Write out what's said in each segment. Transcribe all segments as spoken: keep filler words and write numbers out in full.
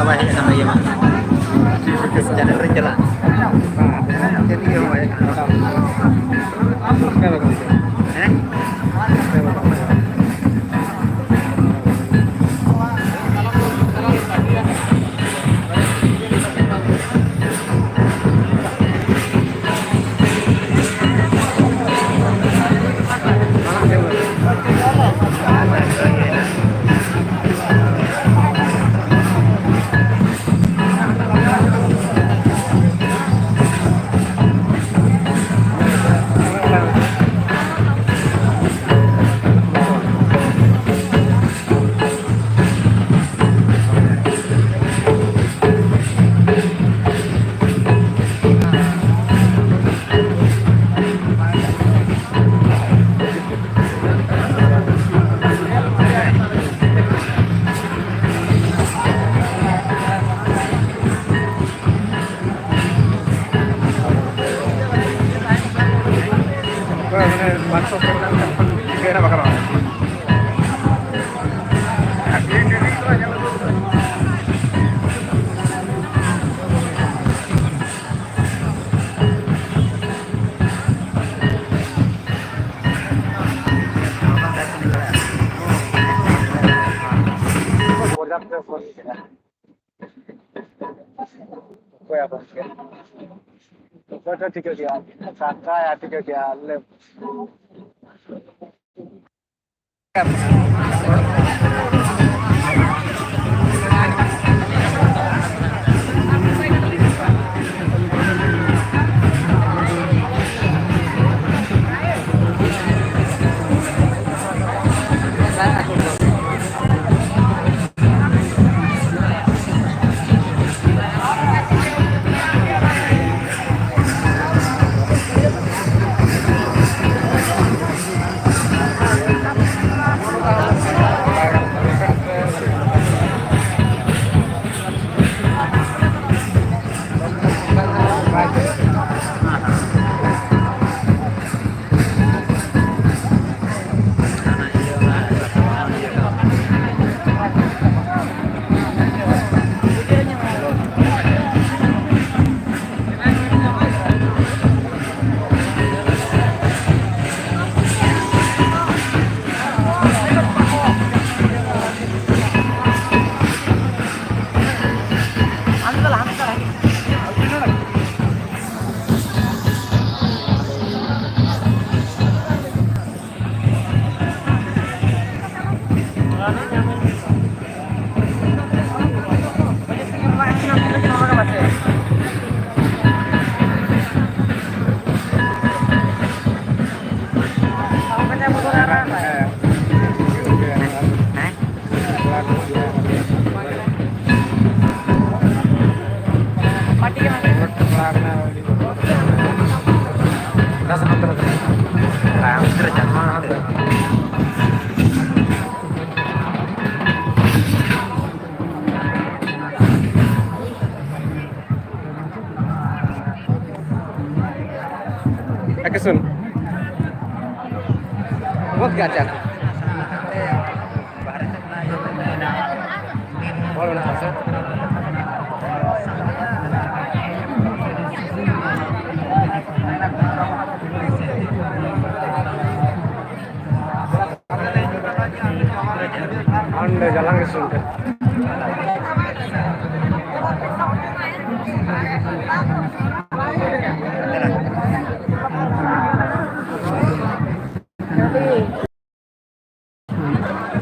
ᱵᱟᱭ ᱦᱮᱡ ᱟᱠᱟᱱᱟ ᱤᱭᱟᱹ ᱢᱟ᱾ ᱪᱮᱱᱮᱞ ᱨᱮ ᱪᱟᱞᱟᱜ᱾ ᱪᱮᱫ ᱤᱭᱟᱹ ᱦᱚᱸ ᱵᱟᱭ ᱦᱮᱡ ᱟᱠᱟᱱᱟ᱾ ᱦᱮᱸ? ᱚᱠᱚᱭ ᱟᱫᱚ ᱚᱠᱚᱭ ᱴᱷᱮᱱ ᱴᱷᱤᱠᱟᱹ ᱜᱮᱭᱟ? ᱠᱟᱠᱟ ᱴᱷᱤᱠᱟᱹ ᱜᱮᱭᱟ, ᱟᱞᱮ ᱟᱪᱪᱷᱟ᱾ ᱦᱚᱲ ᱢᱮᱱᱟᱜ ᱠᱚᱣᱟ ᱥᱮ? ᱚᱸᱰᱮ ᱡᱟᱞᱟᱝ ᱤᱥᱤᱱ ᱴᱷᱮᱱ᱾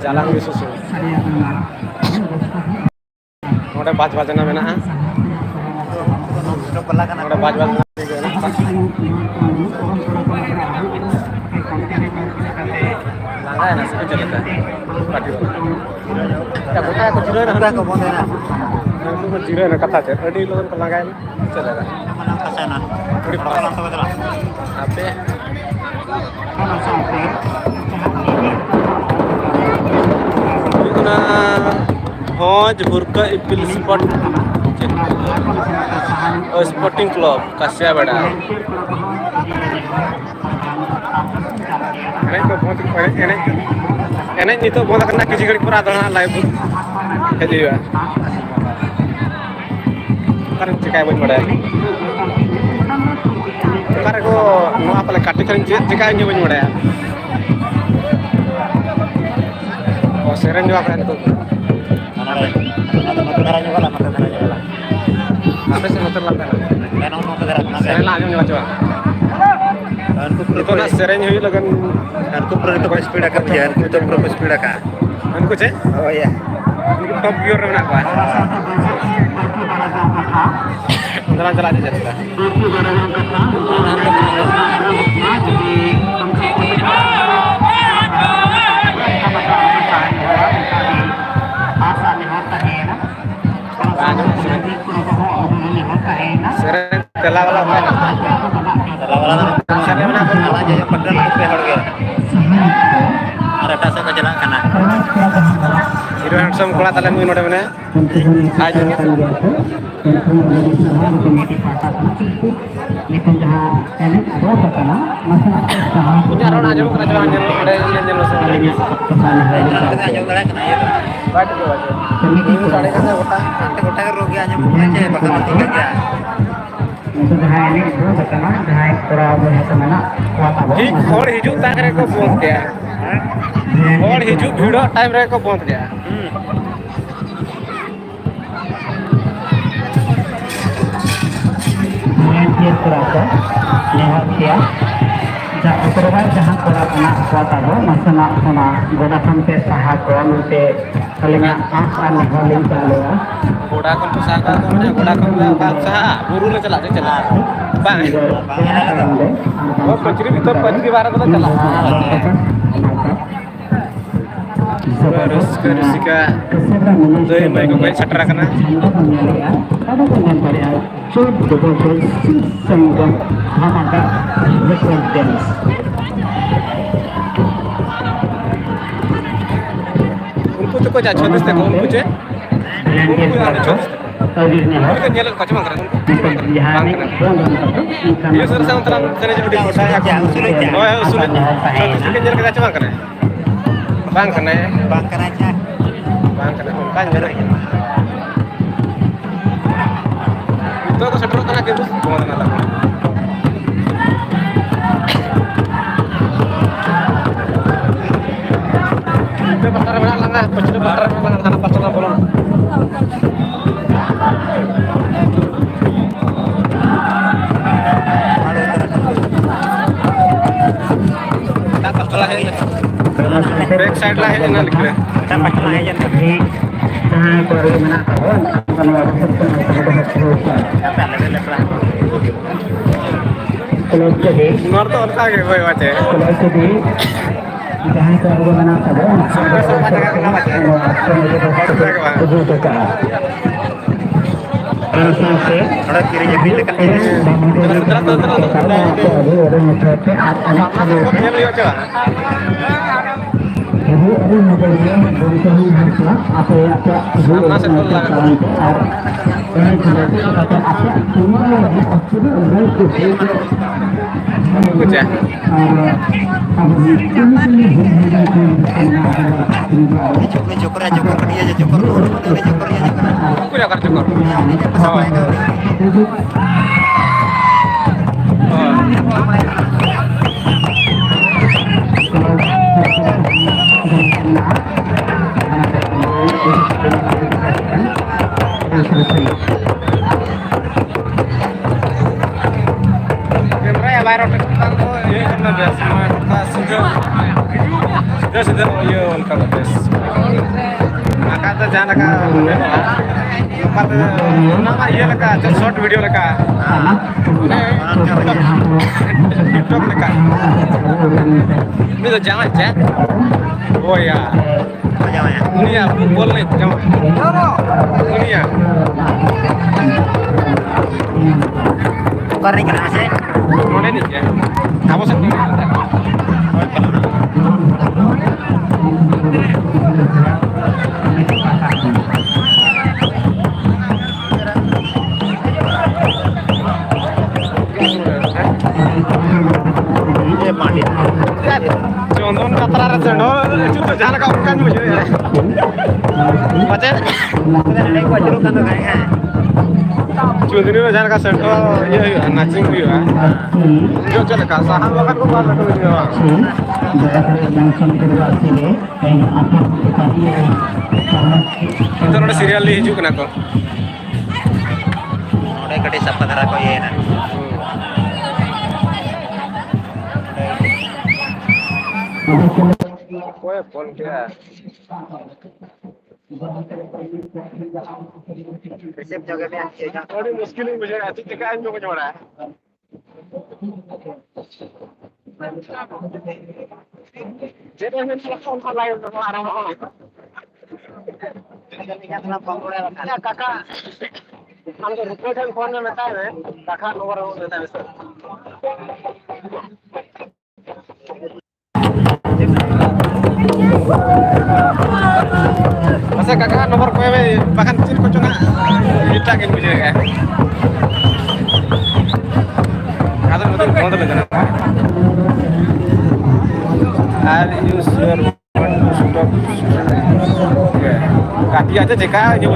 ᱡᱟᱞᱟᱝ ᱤᱥᱤᱱ᱾ ᱱᱚᱰᱮ ᱵᱟᱡᱽ ᱵᱟᱡᱽᱱᱟ ᱢᱮᱱᱟᱜᱼᱟ᱾ ᱱᱚᱰᱮ ᱵᱟᱡᱽ ᱵᱟᱡᱽᱱᱟ ᱢᱮᱱᱟᱜᱼᱟ᱾ ᱞᱟᱸᱜᱟᱭᱮᱱᱟ ᱥᱮ ᱪᱮᱫ ᱞᱮᱠᱟ? ᱯᱟᱹᱴᱤ ᱵᱟᱞᱟ᱾ ᱜᱚᱴᱟ ᱠᱚ ᱡᱤᱨᱟᱹᱣ ᱮᱱᱟ᱾ ᱜᱚᱴᱟ ᱠᱚ ᱵᱚᱱᱫ ᱮᱱᱟ᱾ ᱩᱱᱠᱩ ᱠᱚ ᱡᱤᱨᱟᱹᱣ ᱮᱱᱟ, ᱠᱟᱛᱷᱟ ᱪᱮᱫ? ᱟᱹᱰᱤ ᱞᱚᱜᱚᱱ ᱠᱚ ᱞᱟᱸᱜᱟᱭᱮᱱᱟ᱾ ᱪᱮᱫ ᱞᱮᱠᱟ? ᱟᱹᱰᱤ ᱯᱷᱟᱥᱴ᱾ ᱟᱯᱮ ᱦᱩᱭᱩᱜ ᱠᱟᱱᱟ ᱵᱷᱚᱸᱡᱽ ᱵᱷᱩᱨᱠᱟᱹ ᱤᱯᱤᱞ ᱥᱯᱚᱴ, ᱪᱮᱫ? ᱳ, ᱥᱯᱳᱨᱴᱤᱝ ᱠᱞᱟᱵᱽ ᱠᱟᱥᱤᱭᱟᱵᱮᱲᱟ᱾ ᱮᱱᱮᱡ ᱠᱚ ᱵᱚᱱᱫ, ᱮᱱᱮᱡ, ᱮᱱᱮᱡ, ᱮᱱᱮᱡ ᱱᱤᱛᱚᱜ ᱵᱚᱱᱫ ᱟᱠᱟᱱᱟ, ᱠᱤᱪᱷᱩ ᱜᱷᱟᱹᱲᱤᱡ ᱯᱚᱨ ᱟᱫᱚ ᱦᱟᱸᱜ ᱞᱟᱭᱤᱵᱷ ᱦᱮᱡ ᱦᱩᱭᱩᱜᱼᱟ᱾ ᱚᱠᱟᱨᱮᱢ ᱪᱤᱠᱟᱹᱭᱟ ᱵᱟᱹᱧ ᱵᱟᱲᱟᱭᱟ᱾ ᱚᱠᱟᱨᱮ ᱠᱚ ᱱᱚᱣᱟ ᱯᱟᱞᱮ ᱠᱟᱹᱴᱤᱡ ᱠᱷᱚᱱᱤᱧ ᱪᱮᱫ ᱪᱤᱠᱟᱹᱭᱟ ᱤᱧ ᱦᱚᱸ ᱵᱟᱹᱧ ᱵᱟᱲᱟᱭᱟ᱾ ᱚ, ᱥᱮᱨᱮᱧ ᱡᱚᱝ ᱠᱟᱱᱟ ᱱᱤᱛᱚᱜ ᱫᱚ᱾ ᱱᱚᱰᱮ, ᱱᱚᱰᱮ ᱫᱷᱟᱨᱟ ᱧᱚᱜᱚᱜ ᱟᱞᱟᱝ, ᱱᱚᱛᱮ ᱫᱷᱟᱨᱟ ᱧᱚᱜᱚᱜ ᱟᱞᱟᱝ᱾ ᱟᱯᱮ ᱥᱮᱫ ᱱᱚᱛᱮ ᱨᱮᱞᱟᱝ ᱛᱟᱦᱮᱱᱟ᱾ ᱦᱮᱸ, ᱱᱚᱜᱼᱚ ᱱᱚᱛᱮ ᱫᱷᱟᱨᱟ ᱠᱷᱚᱱᱟᱜ ᱜᱮ᱾ ᱥᱮᱨᱮᱧ ᱞᱟᱝ ᱟᱸᱡᱚᱢ ᱧᱚᱜ ᱦᱚᱪᱚᱣᱟᱜᱼᱟ᱾ ᱩᱱᱠᱩ ᱯᱩᱨᱟᱹ ᱱᱤᱛᱚᱜ ᱱᱟᱜ ᱥᱮᱨᱮᱧ ᱦᱩᱭᱩᱜ ᱞᱟᱹᱜᱤᱫ᱾ ᱩᱱᱠᱩ ᱯᱩᱨᱟᱹ ᱱᱤᱛᱚᱜ ᱠᱚ ᱥᱯᱤᱰ ᱟᱠᱟᱫ ᱜᱮᱭᱟ, ᱩᱱᱠᱩ ᱫᱚ ᱯᱩᱨᱟᱹ ᱠᱚ ᱥᱯᱤᱰ ᱟᱠᱟᱫ᱾ ᱩᱱᱠᱩ ᱪᱮᱫ? ᱦᱳᱭ ᱭᱟ᱾ ᱩᱱᱠᱩ ᱴᱚᱯ ᱜᱤᱭᱟᱨ ᱨᱮ ᱢᱮᱱᱟᱜ ᱠᱚᱣᱟ᱾ ᱫᱮᱞᱟ ᱪᱟᱞᱟᱜ ᱪᱮᱫ ᱞᱮᱠᱟ? ᱥᱮᱨᱮᱧ ᱛᱮᱞᱟ ᱵᱟᱞᱟ ᱚᱠᱚᱭ? ᱛᱮᱞᱟ ᱵᱟᱞᱟ ᱫᱚ ᱱᱩᱠᱩ ᱥᱟᱸᱜᱮ ᱢᱮᱱᱟᱜ ᱠᱚᱣᱟ᱾ ᱯᱟᱹᱴᱩᱣᱟᱹ ᱱᱩᱠᱩ ᱯᱮ ᱦᱚᱲ ᱜᱮ᱾ ᱟᱨ ᱮᱴᱟᱜ ᱥᱮᱫ ᱠᱚ ᱪᱟᱞᱟᱜ ᱠᱟᱱᱟ᱾ Hero handsome. ᱠᱚᱲᱟ ᱛᱟᱞᱮ ᱱᱩᱭ ᱱᱚᱰᱮ ᱢᱮᱱᱟᱭᱟ᱾ ᱟᱡ ᱱᱤᱛᱚᱜ ᱡᱟᱦᱟᱸ ᱮᱱᱮᱡ ᱟᱨᱟᱢᱵᱷ ᱟᱠᱟᱱᱟ, ᱱᱟᱥᱮᱱᱟᱜ ᱤᱧᱟᱹᱜ ᱨᱚᱲ ᱟᱸᱡᱚᱢᱚᱜ ᱠᱟᱱᱟ ᱥᱮ ᱵᱟᱝ? ᱧᱮᱞ ᱱᱚᱰᱮ ᱧᱮᱞ ᱧᱮᱞ ᱢᱮᱥᱮ᱾ ᱟᱹᱞᱤᱧᱟᱜ ᱚᱠᱛᱚ ᱦᱚᱸ ᱱᱤᱦᱟᱹᱨᱤ ᱪᱟᱞᱟᱜ ᱠᱟᱱᱟ᱾ ᱵᱟᱭ ᱴᱷᱤᱠᱟᱹ ᱵᱟᱭ ᱴᱷᱤᱠᱟᱹ᱾ ᱥᱟᱰᱮ ᱠᱟᱱᱟ ᱜᱚᱴᱟ, ᱦᱟᱱᱛᱮ ᱜᱚᱴᱟ ᱜᱮ ᱨᱚᱲ ᱜᱮ ᱟᱸᱡᱚᱢᱚᱜ ᱠᱟᱱᱟ, ᱪᱮᱫ ᱵᱟᱠᱷᱟᱱ ᱵᱟᱝ ᱴᱷᱤᱠᱟᱹᱜ ᱜᱮᱭᱟ᱾ ᱱᱤᱛᱚᱜ ᱡᱟᱦᱟᱸ ᱮᱱᱮᱡ ᱵᱚᱱᱫ ᱟᱠᱟᱱᱟ, ᱡᱟᱦᱟᱸᱭ ᱠᱚᱲᱟ ᱵᱚᱭᱦᱟ ᱠᱚ ᱢᱮᱱᱟᱜ ᱠᱚᱣᱟ ᱛᱟᱵᱚᱱ, ᱦᱤᱡ-, ᱦᱚᱲ ᱦᱤᱡᱩᱜ ᱛᱟᱠ ᱨᱮᱠᱚ ᱵᱚᱱᱫ ᱠᱮᱜᱼᱟ᱾ ᱦᱚᱲ ᱦᱤᱡᱩᱜ ᱵᱷᱤᱲᱚᱜ ᱴᱟᱭᱤᱢ ᱨᱮᱠᱚ ᱵᱚᱱᱫ ᱠᱮᱜᱼᱟ᱾ ᱦᱩᱸ᱾ ᱵᱷᱚᱞᱮᱱᱴᱤᱭᱟᱨ ᱠᱚᱲᱟ ᱠᱚ ᱱᱮᱦᱚᱨ ᱠᱮᱭᱟ, ᱡᱟ-, ᱚᱠᱚᱭ ᱡᱟᱦᱟᱸ ᱠᱚᱲᱟ ᱢᱮᱱᱟᱜ ᱠᱚᱣᱟ ᱛᱟᱵᱚ, ᱱᱟᱥᱮᱱᱟᱜ ᱚᱱᱟ ᱜᱚᱰᱟ ᱠᱷᱚᱱ ᱯᱮ ᱥᱟᱦᱟ ᱠᱚᱣᱟ, ᱱᱚᱛᱮ ᱟᱹᱞᱤᱧᱟᱜ ᱟᱸᱥ ᱟᱨ ᱱᱮᱦᱚᱨ ᱞᱤᱧ ᱪᱟᱞ ᱮᱫᱟ᱾ ᱜᱚᱰᱟ ᱠᱷᱚᱱ ᱯᱮ ᱥᱟᱦᱟ ᱠᱚᱣᱟ, ᱜᱚᱰᱟ ᱠᱷᱚᱱ ᱫᱚ ᱵᱟᱢ ᱥᱟᱦᱟᱜᱼᱟ, ᱵᱩᱨᱩ ᱞᱮ ᱪᱟᱞᱟᱜᱼᱟ, ᱞᱮ ᱪᱟᱞᱟᱜᱼᱟ᱾ ᱵᱟᱝ᱾ ᱯᱟᱹᱪᱨᱤ ᱵᱷᱤᱛᱚᱨ, ᱯᱟᱹᱪᱨᱤ ᱵᱟᱦᱨᱮ ᱫᱚᱞᱮ ᱪᱟᱞᱟᱜᱼᱟ᱾ ᱯᱩᱨᱟᱹ ᱨᱟᱹᱥᱠᱟᱹ ᱨᱩᱥᱤᱠᱟ ᱫᱟᱹᱭ ᱢᱟᱹᱭ ᱠᱚᱠᱚ ᱦᱮᱡ ᱥᱮᱴᱮᱨ ᱟᱠᱟᱱᱟ᱾ ᱪᱚᱴ ᱡᱚᱵᱚᱨᱫᱚᱥᱛ ᱥᱤᱵ ᱥᱚᱝᱜᱚᱢ ᱫᱷᱟᱢᱟᱠᱟ ᱵᱨᱮᱠ ᱰᱮᱱᱥ᱾ ᱩᱱᱠᱩ ᱪᱮᱫ ᱠᱚ ᱪᱟ-, ᱪᱷᱚᱛᱤᱥ ᱛᱮᱠᱚ, ᱩᱱᱠᱩ ᱪᱮᱫ? ᱩᱱᱠᱩ ᱟᱨ ᱪᱷᱚᱛᱤᱥ ᱛᱮᱠᱚ᱾ ᱩᱱᱠᱩ ᱫᱚ ᱧᱮᱞᱮᱫ ᱠᱚᱣᱟ ᱪᱮ ᱵᱟᱝ ᱠᱟᱱᱟ? ᱩᱱᱠᱩ ᱪᱮ ᱵᱟᱝ ᱠᱟᱱᱟ? ᱵᱟᱝ ᱠᱟᱱᱟ᱾ ᱤᱭᱟᱹ ᱥᱟᱨ ᱥᱟᱶ ᱛᱟᱞᱟᱝ ᱥᱮᱨᱮᱧ ᱡᱩᱴᱤ ᱜᱚᱴᱟᱭᱟ᱾ ᱦᱳᱭ, ᱦᱳᱭ, ᱩᱥᱩᱞᱤᱡ᱾ ᱪᱷᱚᱛᱤᱥ ᱜᱮ ᱧᱮᱞ ᱠᱮᱫᱟ ᱪᱮ ᱵᱟᱝ ᱠᱟᱱᱟ? ᱵᱟᱝ ᱠᱟᱱᱟᱭ᱾ ᱵᱟᱝ ᱠᱟᱱᱟᱭ ᱪᱟ᱾ ᱵᱟᱝ ᱠᱟᱱᱟ, ᱚᱱᱠᱟ ᱧᱮᱞᱚᱜ ᱠᱟᱱᱟ᱾ ᱱᱤᱛᱚᱜ ᱫᱚ ᱥᱮᱴᱮᱨᱚᱜ ᱠᱟᱱᱟ, ᱠᱤᱱᱛᱩ ᱵᱚᱱᱫ ᱮᱱᱟ ᱛᱟᱠᱚ᱾ ᱯᱟᱦᱴᱟ ᱨᱮ ᱢᱮᱱᱟᱜ ᱞᱟᱝᱟ, ᱯᱟᱹᱪᱷᱞᱟᱹ ᱯᱟᱦᱴᱟ ᱨᱮ ᱢᱮᱱᱟᱜ ᱞᱟᱝᱟ, ᱦᱟᱱᱟ ᱯᱟᱦᱴᱟ ᱞᱟᱝ ᱵᱚᱞᱚᱱᱟ᱾ ᱮᱴᱟᱜ ᱯᱟᱦᱴᱟ ᱞᱟᱝ ᱦᱮᱡ ᱞᱮᱱᱟ᱾ ᱵᱮᱠ ᱥᱟᱭᱤᱰ ᱞᱟᱝ ᱦᱮᱡ ᱞᱮᱱᱟ, ᱞᱮᱠᱤᱱ᱾ ᱮᱴᱟᱜ ᱯᱟᱦᱴᱟ ᱞᱟᱝ ᱦᱮᱡ ᱞᱮᱱᱟ᱾ ᱡᱟᱦᱟᱸᱭ ᱠᱚ ᱢᱮᱱᱟᱜ ᱛᱟᱵᱚᱱᱟ, ᱱᱚᱣᱟ ᱨᱤᱥᱮᱯᱥᱚᱱ ᱨᱮ ᱛᱟᱦᱮᱸ ᱫᱚᱦᱚ ᱦᱩᱭ ᱠᱚᱜᱼᱟ᱾ ᱠᱞᱟᱵᱽ ᱡᱩᱫᱤ, ᱱᱚᱣᱟ ᱫᱚ ᱚᱱᱠᱟ ᱜᱮ ᱦᱳᱭ ᱢᱟᱪᱮ᱾ ᱠᱞᱟᱵᱽ ᱡᱩᱫᱤ ᱡᱟᱦᱟᱸᱭ ᱠᱚ ᱟᱵᱚ ᱢᱮᱱᱟᱜ ᱛᱟᱵᱚᱱᱟ, ᱥᱚᱢᱚᱭ ᱥᱚᱢᱚᱭ ᱡᱟᱭᱜᱟ ᱠᱟᱱᱟ ᱢᱟᱪᱮ᱾ ᱱᱚᱣᱟ ᱥᱚᱢᱚᱭ ᱨᱮ ᱟᱹᱜᱩ ᱦᱚᱴᱚ ᱠᱟᱜᱼᱟ᱾ ᱚᱱᱟ ᱥᱟᱶᱛᱮ ᱱᱚᱰᱮ ᱠᱤᱨᱤᱧ ᱟᱹᱠᱷᱨᱤᱧ ᱞᱮᱠᱟ᱾ ᱮᱱᱮᱡ ᱵᱟᱢᱩᱰᱤ ᱥᱮᱸᱫᱽᱨᱟ ᱛᱚ ᱱᱚᱣᱟ ᱠᱚ ᱟᱹᱰᱤ ᱟᱹᱰᱤ ᱢᱚᱡᱽ ᱛᱮ ᱟᱨ ᱮᱱᱮᱡ ᱠᱷᱟᱹᱞᱤ ᱛᱮ ᱧᱮᱞ ᱦᱩᱭᱩᱜᱼᱟ ᱪᱮ ᱵᱟᱝ? ᱥᱟᱢᱱᱟ ᱥᱮᱫ ᱠᱷᱚᱱ ᱞᱟᱜᱟ᱾ ᱵᱩᱡᱟ᱾ ᱪᱚᱠᱨᱮ, ᱪᱚᱠᱨᱮ, ᱪᱚᱠᱨᱮ, ᱪᱚᱠᱨᱮ, ᱪᱚᱠᱨᱮ᱾ ᱩᱱᱠᱩ ᱡᱟᱭᱜᱟ ᱨᱮ ᱪᱚᱠᱚᱨ᱾ ᱦᱳᱭ᱾ ᱦᱳᱭ᱾ ᱠᱮᱢᱨᱟ ᱭᱟ ᱵᱟᱭ ᱨᱚᱴᱮ ᱠᱟᱱ ᱫᱚ, ᱤᱭᱟᱹ ᱠᱟᱱᱟ ᱵᱮᱥ, ᱱᱚᱣᱟ ᱠᱟᱛᱷᱟ ᱥᱤᱫᱷᱟᱹ, ᱥᱤᱫᱷᱟᱹ ᱥᱤᱫᱷᱟᱹ ᱤᱭᱟᱹ ᱚᱱᱠᱟ ᱫᱚ ᱵᱮᱥ᱾ ᱱᱟᱠᱟ ᱫᱚ ᱡᱟᱦᱟᱸ ᱞᱮᱠᱟ ᱢᱮᱱᱚᱜᱼᱟ, ᱱᱚᱝᱠᱟ ᱫᱚ ᱚᱱᱟ ᱢᱟ ᱤᱭᱟᱹ ᱞᱮᱠᱟ, short video ᱞᱮᱠᱟ᱾ ᱢᱟᱱᱮ TikTok ᱞᱮᱠᱟ᱾ ᱩᱱᱤ ᱫᱚ ᱡᱟᱶᱟᱭ ᱪᱮᱫ? ᱦᱳᱭ ᱭᱟ᱾ ᱡᱟᱶᱟᱭᱟ᱾ ᱩᱱᱤᱭᱟᱜ ᱵᱚᱞ ᱮᱱᱮᱡ ᱡᱟᱶᱟᱭ᱾ ᱩᱱᱤᱭᱟᱜ᱾ ᱚᱠᱟ ᱨᱤᱱᱤᱡ ᱠᱟᱱᱟᱭ ᱢᱟᱥᱮ? ᱱᱚᱰᱮ ᱨᱤᱱᱤᱡ ᱜᱮ᱾ ᱟᱵᱚ ᱥᱮᱫ ᱠᱷᱚᱱ᱾ ᱦᱳᱭ, ᱯᱟᱞᱮᱱ᱾ ᱪᱚᱱᱫᱚᱱ ᱡᱟᱛᱨᱟ ᱨᱮ ᱥᱮᱱᱚᱜ ᱡᱩᱛ ᱫᱚ ᱡᱟᱦᱟᱸ ᱞᱮᱠᱟ ᱚᱱᱠᱟᱧ ᱵᱩᱡᱷᱟᱹᱣᱮᱫᱼᱟ᱾ ᱯᱟᱪᱮᱫ ᱪᱩᱸᱫᱽᱱᱤ ᱨᱮ ᱡᱟᱦᱟᱸ ᱞᱮᱠᱟ ᱥᱮᱴᱮᱨ ᱤᱭᱟᱹ ᱦᱩᱭᱩᱜᱼᱟ, ᱱᱟᱪᱤᱝ ᱦᱩᱭᱩᱜᱼᱟ᱾ ᱩᱱ ᱡᱚᱦᱚᱜ ᱪᱮᱫ ᱞᱮᱠᱟ ᱥᱟᱦᱟᱱ ᱵᱟᱠᱷᱟᱱ ᱠᱚ ᱵᱟᱝ ᱞᱟᱹᱴᱩ ᱦᱩᱭᱩᱜᱼᱟ᱾ ᱱᱤᱛᱚᱜ ᱱᱚᱰᱮ serial ᱞᱤ ᱦᱤᱡᱩᱜ ᱠᱟᱱᱟ ᱠᱚ᱾ ᱱᱚᱰᱮ ᱠᱟᱹᱴᱤᱡ ᱥᱟᱯᱷᱟ ᱫᱷᱟᱨᱟ ᱠᱚ ᱤᱭᱟᱹᱭᱮᱱᱟ᱾ ᱚᱠᱚᱭᱮ ᱯᱷᱳᱱ ᱠᱮᱜᱼᱟ? ᱨᱤᱥᱤᱵᱷ ᱧᱚᱜ ᱜᱮ ᱢᱮᱭᱟ, ᱪᱮᱫ ᱪᱚᱝ? ᱟᱹᱰᱤ ᱢᱩᱥᱠᱤᱞᱤᱧ ᱵᱩᱡᱷᱟᱹᱣᱮᱫᱼᱟ, ᱪᱮᱫ ᱪᱤᱠᱟᱹᱜᱼᱟ ᱤᱧ ᱵᱟᱹᱧ ᱵᱟᱲᱟᱭᱟ᱾ ᱪᱮᱫ ᱮᱢ ᱢᱮᱱ ᱠᱮᱫᱟ? ᱚᱱᱠᱟ ᱞᱟᱭᱤᱵᱷ ᱨᱮᱠᱚ ᱟᱨᱟᱢᱵᱷᱚᱜᱼᱟ᱾ ᱠᱟᱠᱟ, ᱟᱢ ᱫᱚ ᱨᱩᱯᱟᱹᱭ ᱴᱷᱮᱱ ᱯᱷᱳᱱ ᱢᱮ, ᱢᱮᱛᱟᱭ ᱢᱮ, ᱠᱟᱠᱟ ᱱᱚᱢᱵᱚᱨ ᱮᱢ ᱢᱮᱛᱟᱭ ᱢᱮ ᱥᱮ᱾ ᱠᱟᱠᱟ ᱱᱚᱢᱵᱚᱨ ᱠᱚᱭ ᱢᱮ, ᱵᱟᱠᱷᱟᱱ ᱪᱮᱫ ᱠᱚᱪᱚ ᱱᱟᱜ ᱮᱴᱟᱜ ᱜᱤᱧ ᱵᱩᱡᱷᱟᱹᱣᱮᱫᱼᱟ᱾ ᱟᱫᱚ ᱱᱚᱛᱮ ᱵᱚᱱᱫ ᱞᱮᱱᱟ᱾ ᱟᱨ ᱤᱭᱩ ᱥᱤᱭᱳᱨ ᱠᱟᱹᱴᱤᱡ ᱟᱪᱪᱷᱟ ᱪᱮᱠᱟ ᱤᱧ ᱦᱚᱸ